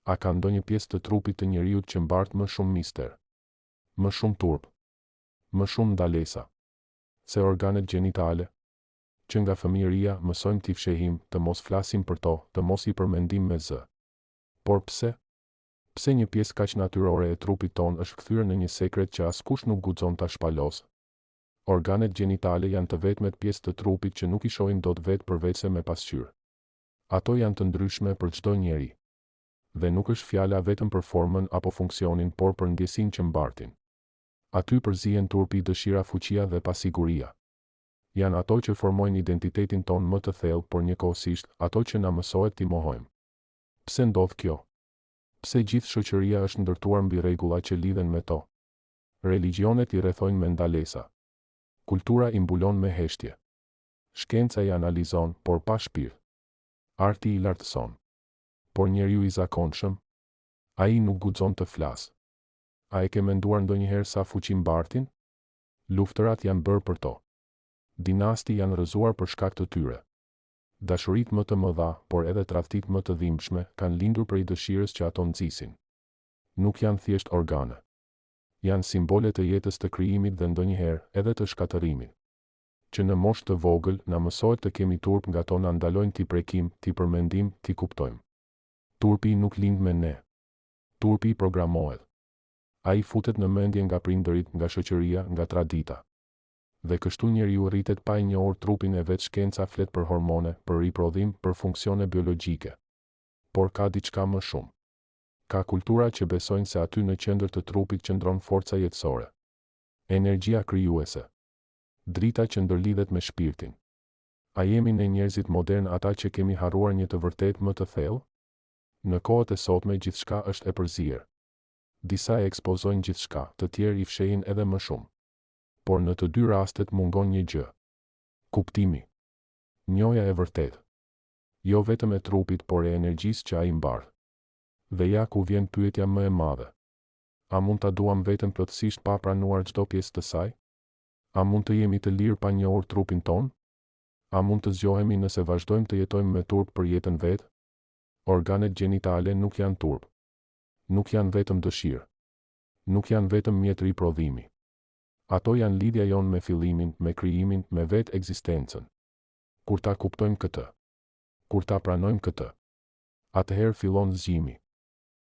A ka ndonjë pjesë të trupit të njeriut që mbart më shumë mister? Më shumë turp? Më shumë ndalesa? Se organet gjenitale? Që nga fëmijëria, mësojmë t'i fshehim, të mos flasim për to, të mos i përmendim me zë. Por pse? Pse një pjesë kaq natyrore e trupit tonë është kthyer në një sekret që askush nuk guxon ta shpalosë? Organet gjenitale janë të vetmet pjesë të trupit që nuk i shohim dot vetë përveçse me pasqyrë. Ato janë të ndryshme për çdo njeri. Dhe nuk është fjala vetëm për formën apo funksionin por për ndjesinë që mbartin. Aty përzihen turpi dëshira fuqia dhe pasiguria. Janë ato që formojnë identitetin tonë më të thellë por njëkohësisht ato që na mësohet t'i mohojmë. Pse ndodh kjo? Pse gjithë shoqëria është ndërtuar mbi rregulla që lidhen me to? Religjionet i rrethojnë me ndalesa. Kultura i mbulon me heshtje. Shkenca i analizon, por pa shpirt. Arti i lartëson. Por njeriu i zakonshëm? Ai nuk guxon të flasë. A e ke menduar ndonjëherë sa fuqi mbartin? Luftërat janë bërë për to. Dinasti janë rrëzuar për shkak të tyre. Dashuritë më të mëdha, por edhe tradhtitë më të dhimbshme, kanë lindur prej dëshirës që ato nxisin. Nuk janë thjesht organe. Janë simbole të jetës të krijimit dhe ndonjëherë, edhe të shkatërrimit. Që në moshë të vogël, na mësohet të kemi turp nga to na ndalojnë t'i prekim, t'i përmendim, t'i kuptojmë. Turpi nuk lind me ne. Turpi programohet. Ai futet në mendje nga prindërit, nga shoqëria, nga tradita. Dhe kështu njeriu rritet pa e njohur trupin e vet shkenca flet për hormone, për riprodhim, për funksione biologjike. Por ka diçka më shumë. Ka kultura që besojnë se aty në qendër të trupit qëndron forca jetësore. Energjia krijuese. Drita që ndërlidhet me shpirtin. A jemi ne njerëzit modernë ata që kemi harruar një të vërtetë më të thellë? Në kohët e sotme gjithçka është e përzier. Disa e ekspozojnë gjithçka, të tjerë i fshehin edhe më shumë. Por në të dy rastet mungon një gjë. Kuptimi. Njohja e vërtetë. Jo vetëm e trupit por e energjisë që ai mbart. Dhe ja ku vjen pyetja më e madhe. A mund ta duam veten plotësisht pa pranuar çdo pjesë të saj? A mund të jemi të lirë pa njohur trupin tonë? A mund të zgjohemi nëse vazhdojmë të jetojmë me turp për jetën vetë? Organet gjenitale nuk janë turp. Nuk janë vetëm dëshirë. Nuk janë vetëm mjet riprodhimi. Ato janë lidhja jonë me fillimin, me krijimin, me vetë ekzistencën. Kur ta kuptojmë këtë. Kur ta pranojmë këtë. Atëherë fillon zgjimi.